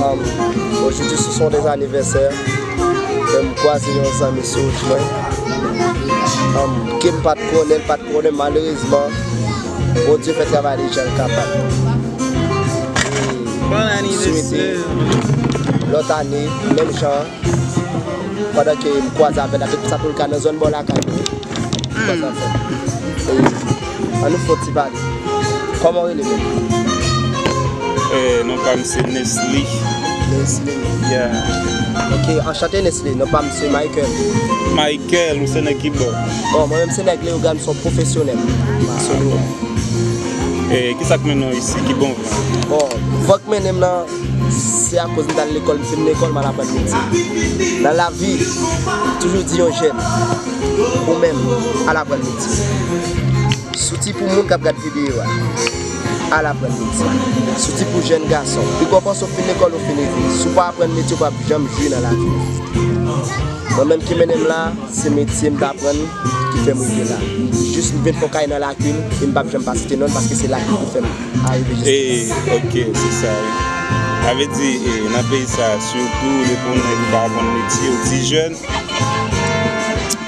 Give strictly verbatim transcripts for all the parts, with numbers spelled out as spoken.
Um, aujourd'hui, ce sont des anniversaires. E m kwaze yon zanmi sou wout mwen. Um, ke m pa t konnen, l pa t konnen, malerezman, Bondye fè travay li jan l kapab. E m swete lòt ane, menm jan, pandan ke m kwaze avè l, avèk sa tou l ka nan zòn bò lakay mwen. Kòman sa fè? E, ann nou fè yon ti pale. Kòman w rele menm? Eh, non pa m se Nesly. Nesly. Yeah. Ok, anchante Nesly. Non pa m se Michael. Michael, ou se nèg ki bò? Bon, mwen menm se nèg Leyogàn, m se yon pwofesyonèl. Mason. Eh, kisa k mennen w isi? Ki bon van? Bon, van k mennen m nan, se akoz m t al lekòl, m fin lekòl, m al aprann metye. Nan lavi, toujou di yon jèn, ou menm, al aprann metye. Soti pou moun k ap gad videyo a, al aprann metye. Soti pou jèn gason. Piga w panse w fin lekòl, ou fin rive. Si w pa aprann metye, w p ap janm jwi nan lavi w. Mwen menm ki mennen m la, se metye m t aprann ki fè m rive la. Jis m vin fè yon kay nan Lakil, e m p ap janm pa site non l, paske se Lakil ki fè m arive jis la. E, ok, se sa, wi. Sa vle di, e, nan peyi sa, sitou, depi yon nèg ou pa aprann metye, ou ti jèn,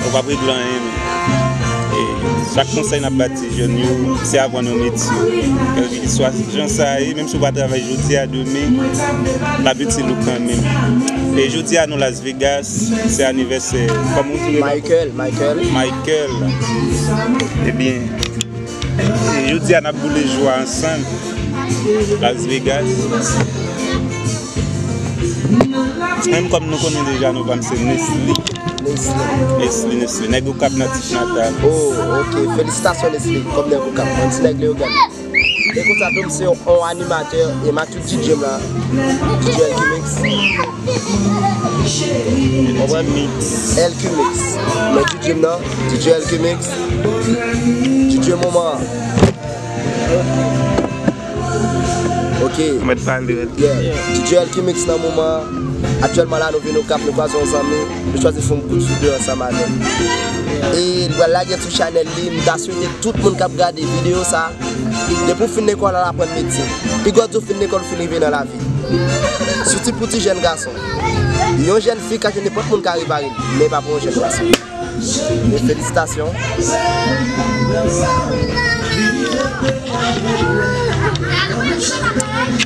ou p ap regle anyen, men. E, chak konsèy n ap ba ti jèn yo, se aprann yon metye. Kèlkeswa jan sa ye, menm si w pa travay jodi a, demen, l ap itil ou kanmenm. E jodi a, nou Las Vegas, se anivèsè. Kòman w di l? Michael, Michael. Michael. Ebyen, e jodi a, n ap boule jou a ansanm. Las Vegas. Menm kòm nou konnen deja, non pa m se Nesly. Nesly. Nesly, Nesly. Nèg Okap natif natal. Oh, ok. Felisitasyon, Nesly. Kòm nèg Okap. Mwen, ti nèg Leyogàn. E konsa tou, m se yon animatè, e m ak tout D J m la. D J L Q Mix. Konprann? L Q Mix. Men D J m nan, D J L Q Mix. D J moman an. Ok. Mèt pale, mèt. Yeah. D J L Q Mix nan moman an. Aktyèlman la, nou vin Okap, nou kwaze yon zanmi. Nou chwazi fè yon kout sou de ansanm avè l. E li pral lage l sou chanèl li. M ta swete tout moun k ap gade videyo sa, depi w fin lekòl, al aprann metye. Piga w di w fin lekòl, ou fin rive nan lavi. Sitou pou ti jèn gason. Yon jèn fi ka jwenn nenpòt moun ka repare l, men pa pou yon jèn gason. E felisitasyon.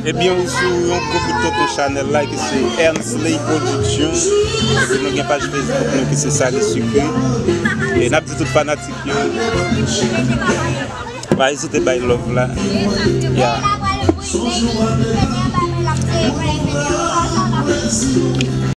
Ebyen, ou sou yon gwo bout tonton chanèl la ki se Ernsley Production. Epi nou gen paj Facebook nou ki se Salé Sucré. E n ap di tout fanatik yo, pa ezite bay love la. Yeah.